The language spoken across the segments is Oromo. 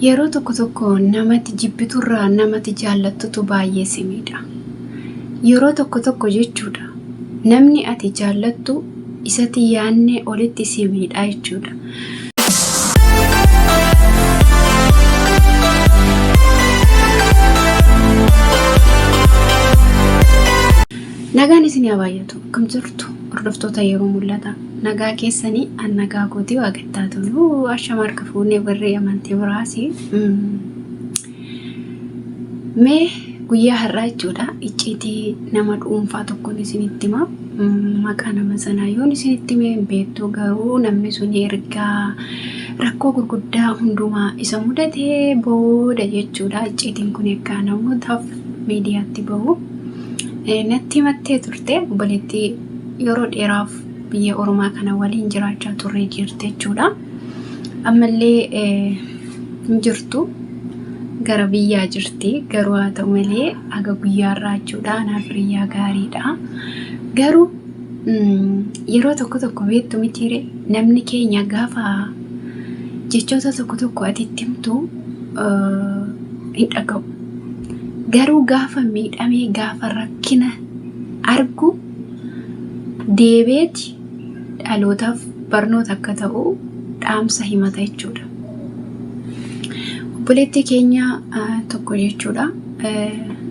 Yeroo tokko tokko namati jibbiturraa namati jaallattutu baay'ee si miidha. Yeroo tokko tokko jechuudha namni ati jaallattu isati yaannee olitti si miidha jechuudha. Nagaan isin haa baay'atu. Akkam jirtu hordoftoota yeroo mul'ata. Nagaa keessanii an nagaa kootii waaqattaa tolu. Ashama harka fuunee warri amantii biraas. Mee guyyaa har'aa jechuudha icciitii nama dhuunfaa tokkoon isinitti hima. Maqaa nama sanaa yoon isinitti hime hin beektu garuu namni sun ergaa rakkoo gurguddaa hundumaa isa mudatee booda jechuudha icciitiin kun egaa namootaaf miidiyaatti bahu. Natti himattee turte obboleettii yeroo dheeraaf biyya ormaa kana waliin jiraachaa turre jirti jechuudha. Ammallee hin jirtu gara biyyaa jirti garuu haa ta'u malee haga guyyaa irraa jechuudha anaaf hiriyyaa gaariidha. Garuu yeroo tokko tokko beektu mitiire namni keenya gaafa jechoota tokko tokko ati itti himtu hin dhaga'u. Garuu gaafa miidhamee gaafa rakkina argu deebeeti dhalootaaf barnoota akka ta'u dhaamsa himata jechuudha. Obboleettii keenya tokko jechuudha.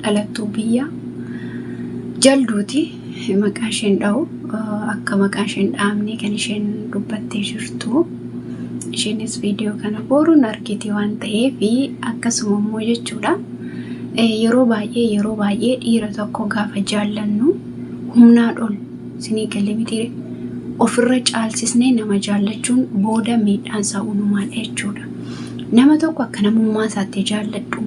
Dhalattuu biyya jalduuti. Maqaa isheen dha'u akka maqaa isheen dhaamne kan isheen dubbattee jirtu. Isheenis viidiyoo kana boruun argiti waan ta'eef akkasuma immoo jechuudha. Yeroo baay'ee yeroo baay'ee dhiira tokko gaafa jaallannu humnaan ol Isinii galee mitiire? Ofirra caalsisnee nama jaallachuun booda miidhaan isaa unumaadha jechuudha. Nama tokko akka namummaa isaatti jaalladhu.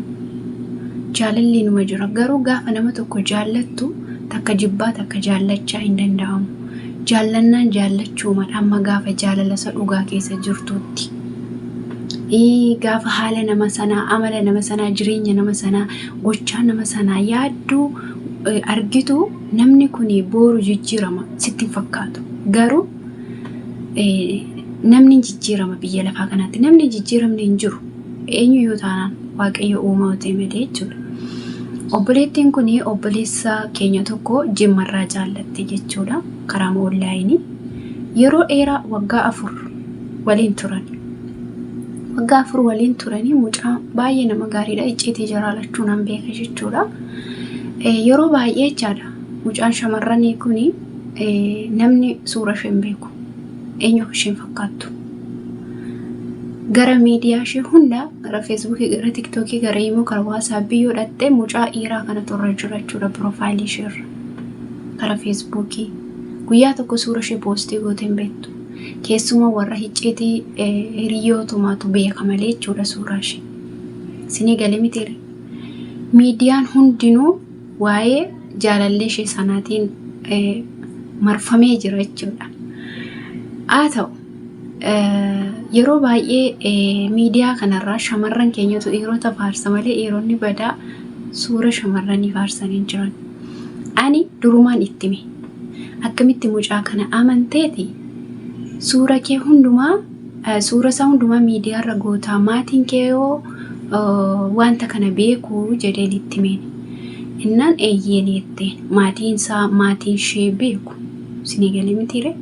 Jaalalli numa jira. Garuu gaafa nama tokko jaallattu takka jibbaa takka jaallachaa hin danda'amu. Jaallannaan jaallachuumadha amma gaafa jaalala isa dhugaa keessa jirtuutti. Gaafa haala nama sanaa, amala nama sanaa, jireenya nama sanaa, gochaa nama sanaa yaaddu argitu namni kun booru jijjiirama sitti hin fakkaatu. Garuu namni hin jijjiirama biyya lafaa kanatti. Namni hin jijjiiramne hin jiru. Eenyu yoo taanaan Waaqayyo uumaa ta'e malee jechuudha. Obboleettiin kun obboleessa keenya tokko jimmarraa jaallatte jechuudha. Karaa onlaayinii. Yeroo dheeraa waggaa 4 waliin turan. Waggaa 4 waliin turanii mucaa baay'ee nama gaariidha. Icciitii jaraa lachuu nan beeka jechuudha. Yeroo baay'ee jechaadha mucaan shamarranii kun namni suura ishee hin beeku. Eenyu akka isheen fakkaattu. Gara miidiyaa ishee hunda gara feesbuukii, gara tiktookii, gara imoo, gara waasaappii yoo dhatte mucaa dhiiraa kanatu irra jira jechuudha piroofaayilii isheerra. Gara feesbuukii. Guyyaa tokko suura ishee poostii gootee hin beektu. Keessumaa warra hicciitii hiriyootumaatu beeka malee jechuudha suuraa ishee. Isinii galee mitiire? Miidiyaan hundinuu waa'ee jaalallee ishee sanaatiin marfamee jira jechuudha. Haa ta'u yeroo baay'ee miidiyaa kanarraa shamarran keenyatu dhiirota faarsa malee dhiironni badaa suura shamarranii faarsanii jiran. Ani durumaan itti hime. Akkamitti mucaa kana amanteeti suura kee hundumaa Suura isaa hundumaa miidiyaarra gootaa maatiin kee hoo wanta kana beeku jedheen itti himeen. Innaan eeyyeen jetteen maatiin isaa maatiin ishee beeku. Isinii galee mitiire?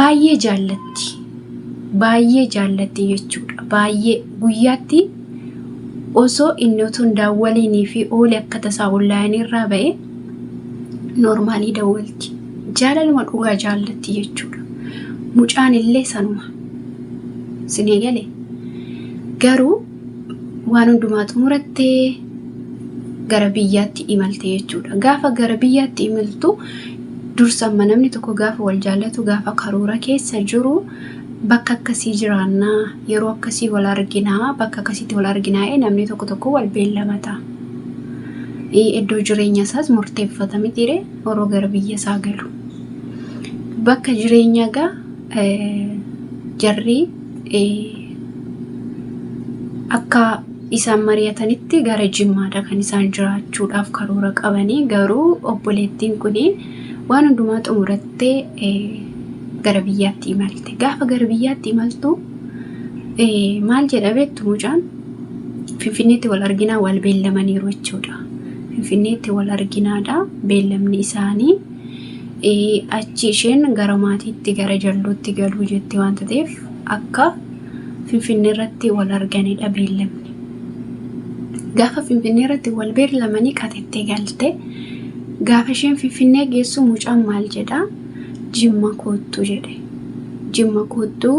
Baay'ee jaallatti. Baay'ee jaallatti jechuudha. Baay'ee guyyaatti osoo inni otoo hin daawwaliinii fi oole akka tasaa onlaayinii irraa ba'e noormaalii dawwalti. Jaalaluma dhugaa jaallatti jechuudha. Mucaan illee sanuma. Isinii gale. Garuu waan hundumaa xumurattee gara biyyaatti imalte jechuudha. Gaafa gara biyyaatti imaltu dursa amma namni tokko gaafa wal jaallatu gaafa karoora keessa jiru bakka akkasii jiraannaa yeroo akkasii wal arginaa bakka akkasiitti wal arginaa namni tokko tokko wal beellamata. Iddoo jireenya isaas murteeffata mitiire yeroo gara biyya isaa galu. Bakka jireenyaa gaa jarri akka isaan mari'atanitti gara Jimmaadha kan isaan jiraachuudhaaf karoora qabanii garuu obboleettiin kun waan hundumaa xumurattee gara biyyaatti imalte. Gaafa gara biyyaatti imaltu Maal jedha beektu mucaan Finfinneetti wal arginaa wal beellamaniiru jechuudha. Finfinneetti wal arginaadha beellamni isaanii. Achi isheen gara maatiitti gara jalluutti galuu jetti waanta ta'eef akka Finfinnee irratti wal arganidha beellamni. Gaafa Finfinnee irratti wal beellamanii qaxettee galte gaafa isheen Finfinnee geessu mucaan maal jedhaa Jimma koottu jedhe. Jimma koottu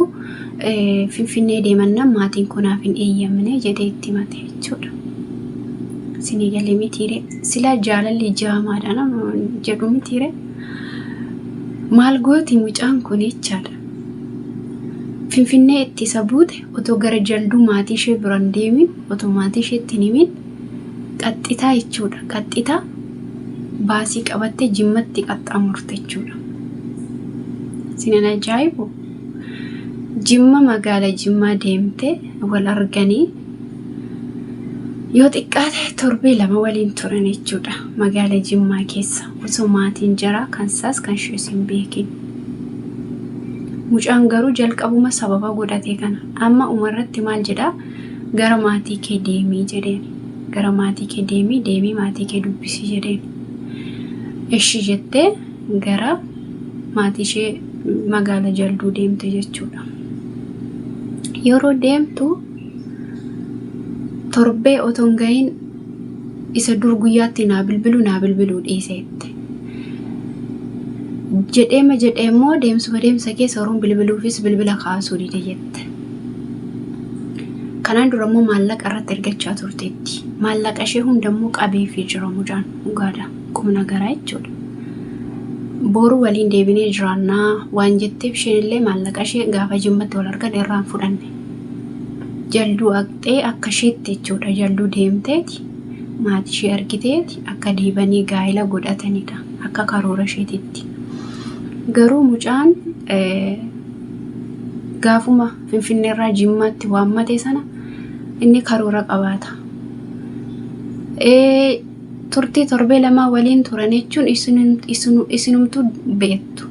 Finfinnee deemannaan maatiin koo naaf hin eeyyamne jedhee itti himate jechuudha. Isinii galee mitiire silaa jaalalli jaamaadha nama jedhu mitiire. Maal gooti mucaan kun jechaadha. Finfinnee itti isa buute otoo gara jalduu maatii ishee biraan deemin otoo maatii isheetti hin himin qaxxitaa jechuudha. Qaxxitaa baasii qabattee jimmatti qaxxaamurte jechuudha. Isin ajaa'ibu. Jimma magaala Jimmaa deemte wal arganii yoo xiqqaate torbee 2 waliin turan jechuudha. Magaala Jimmaa keessa osoo maatiin jaraa kan isaas kan ishees hin beekin. Mucaan garuu jalqabuma sababa godhate kana amma umarratti maal jedhaa gara maatii kee deemii jedheen. Gara maatii kee deemii deemii maatii kee dubbisi jedheen. Eshi jettee gara maatii ishee magaala jalduu deemte jechuudha. Yeroo deemtu torbee otoo hin gahin isa dur guyyaatti naa bilbilu naa bilbiluu dhiiseette. Jedheema jedhee immoo deemsuma deemsa keessa yeroon bilbiluufis bilbila kaasuu dide jette. Kanaan dura immoo maallaqa irratti ergachaa turteetti. Maallaqa ishee hunda immoo qabeefii jira mucaan dhugaadha. Qubna garaa jechuudha. Boru waliin deebinee jiraannaa waan jetteef isheen illee maallaqa ishee gaafa jimmatti wal argan irraan fudhanne. Jalduu aqxee akka isheetti jechuudha. Jalduu deemteeti maatii ishee argiteeti akka deebanii gaa'ela godhatanidha. Akka karoora isheetitti. Garuu mucaan gaafuma Finfinneerraa Jimmaatti waammate sana inni karoora qabaata. Turtii torbee lamaa waliin turan jechuun isinumtuu beektu.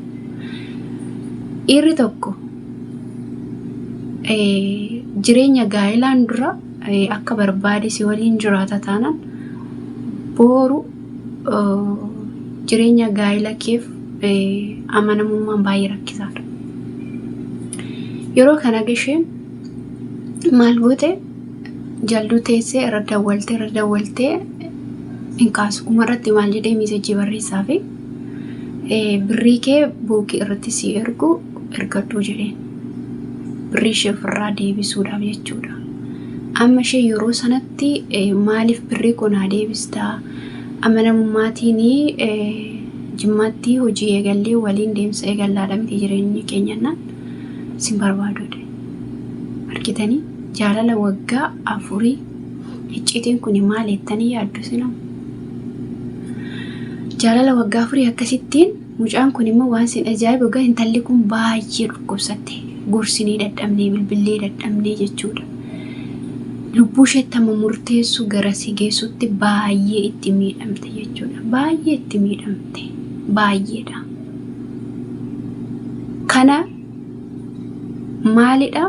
Dhiirri tokko jireenya gaa'ilaan dura akka barbaade si waliin jiraata taanaan booru jireenya gaa'ila keef amanamummaan baay'ee rakkisaadha. Yeroo kana gasheen maal goote jalduu teessee irra dawwaltee irra dawwaltee hin kaasu. Umarratti maal jedhee miisejjii barreessaa fi birrii kee buukii irratti si ergu ergadhuu jedheen. Birrii ishee ofirraa deebisuudhaaf jechuudha. Amma ishee yeroo sanatti maaliif birrii koo naa deebistaa? Amanamummaatiin jimmaatti hojii eegallee waliin deemsa eegallaadha miti jireenyi keenyannaan sin barbaadudha. Argitanii jaalala waggaa 4 icciitiin kun maal jettanii yaaddu sinam? Jaalala waggaa 4 akkasittiin mucaan kun immoo waan sin ajaa'ibu egaa intalli kun baay'ee dhukkubsatte. Gorsinee dadhabnee bilbillee dadhabnee jechuudha. Lubbuu isheetti amma murteessu gara si geessutti baay'ee itti miidhamte jechuudha. Baay'ee itti miidhamte. Baay'eedha. Kana maalidha?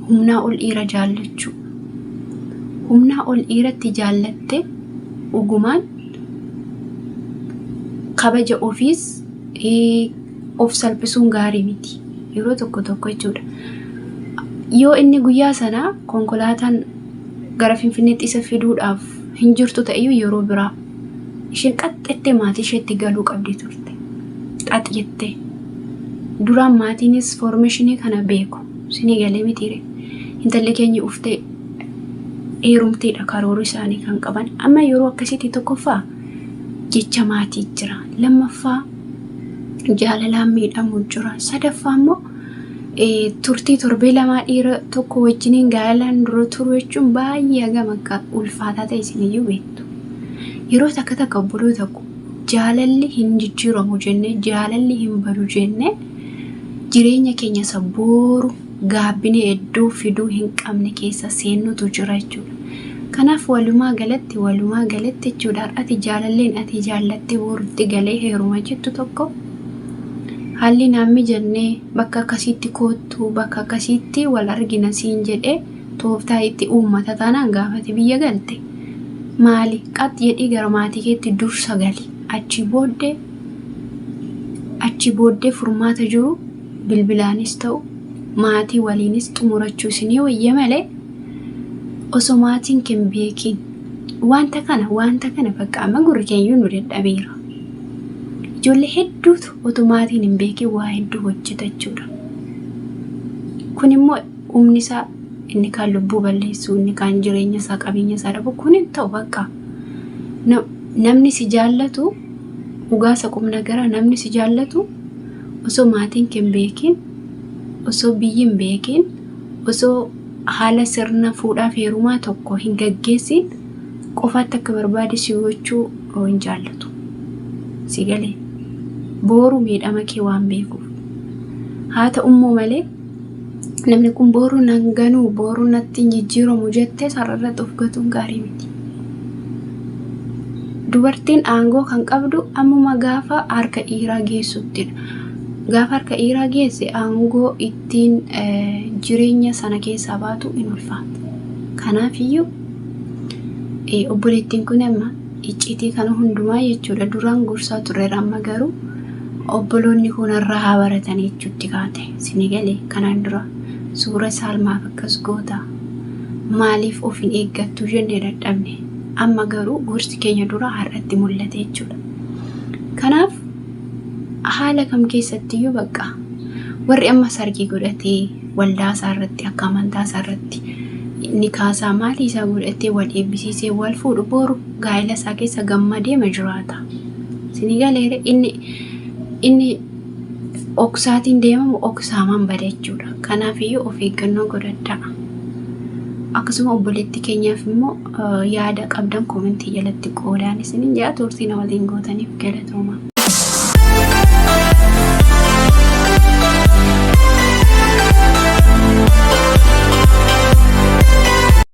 Humnaa ol dhiira jaallachuu. Humnaa ol dhiiratti jaallatte dhugumaan kabaja ofiis of salphisuun gaarii miti. Yeroo tokko tokko jechuudha. Yoo inni guyyaa sana konkolaataan gara Finfinneetti isa fiduudhaaf hin jirtu ta'eyyuu yeroo biraa isheen qaxxettee maatii isheetti galuu qabdi turte. Qax jettee. Duraan maatiinis foormeeshinii kana beeku. Isinii galee mitiire. Intalli keenya uftee heerumteedha karoora isaanii kan qaban. Amma yeroo akkasitti tokkoffaa jecha maatii jira. Lammaffaa jaalalaan miidhamu jira. Sadaffaa immoo turtii torbee lamaa dhiira tokko wajjiniin gaa'elaan dura turu jechuun baay'ee hagam akka ulfaataa ta'e isiniyyuu beektu. Yeroo takka takka obboloota koo jaalalli hin jijjiiramu jennee jaalalli hin badu jennee jireenya keenya isa booru gaabbinee iddoo fiduu hin qabne keessa seennutu jira jechuudha. Kanaaf walumaa galatti walumaa galatti jechuudha ati jaalalleen ati jaallattee borutti galee heeruma jettu tokko Haalli naan mijannee bakka akkasiitti koottu, bakka akkasiitti wal argina siin jedhee tooftaa itti uummata taanaan gaafate biyya galte. Maali qax jedhii gara maatii keetti dursa gali. Achi booddee achi booddee furmaata jiru bilbilaanis ta'u maatii waliinis xumurachuu isinii wayya malee osoo maatiin kee hin beekiin wanta kana wanta kana bakka amma gurri keenya nu dadhabeera. Ijoollee hedduutu otoo maatiin hin beekiin waa hedduu hojjeta jechuudha. Kun immoo humni isaa inni kaan lubbuu balleessuu, inni kaan jireenya isaa qabeenya isaa dhabu kun hin ta'u bakka. Namni si jaallatu dhugaasa qubna gara namni si jaallatu osoo maatiin kee hin beekiin, osoo biyyi hin beekiin, osoo haala sirna fuudhaaf heerumaa tokko hin gaggeessin qofaatti akka barbaade si gochuu hin jaallatu. Si galee booru miidhama kee waan beekuuf. Haa ta'ummoo malee namni kun booru nan ganuu booru natti hin jijjiiramu jettee sararratti of gatuun gaarii miti. Dubartiin aangoo kan qabdu ammuma gaafa harka dhiiraa geessuttidha. Gaafa harka dhiiraa geesse aangoo ittiin jireenya sana keessaa baatu in ulfaata. Kanaafiyyuu obboleettiin kun amma icciitii kana hundumaa jechuudha duraan gorsaa turreera amma garuu obboloonni kun irraa haa baratan jechuutti kaate. Sini galee kanaan dura suura saalmaaf akkas goota maaliif of hin eeggattu jennee dadhabne. Amma garuu gorsi keenya dura har'atti mul'ate jechuudha. Kanaaf haala kam keessattiyyuu bakka warri amma sargii godhatee waldaa isaa irratti akka amantaa isaa irratti nikaasaa maalii isaa godhatee wal eebbisiisee wal fuudhu boru gaa'ela isaa keessa gammadee ma jiraata. Sini galeere inni inni oksaatiin deemamu oksaamaan bada jechuudha. Kanaafiyyuu of eeggannoo godhadhaa. Akkasuma obboleettii keenyaaf immoo yaada qabdan koomentii jalatti qoodaan isiniin jedha turtii na waliin gootaniif galatooma.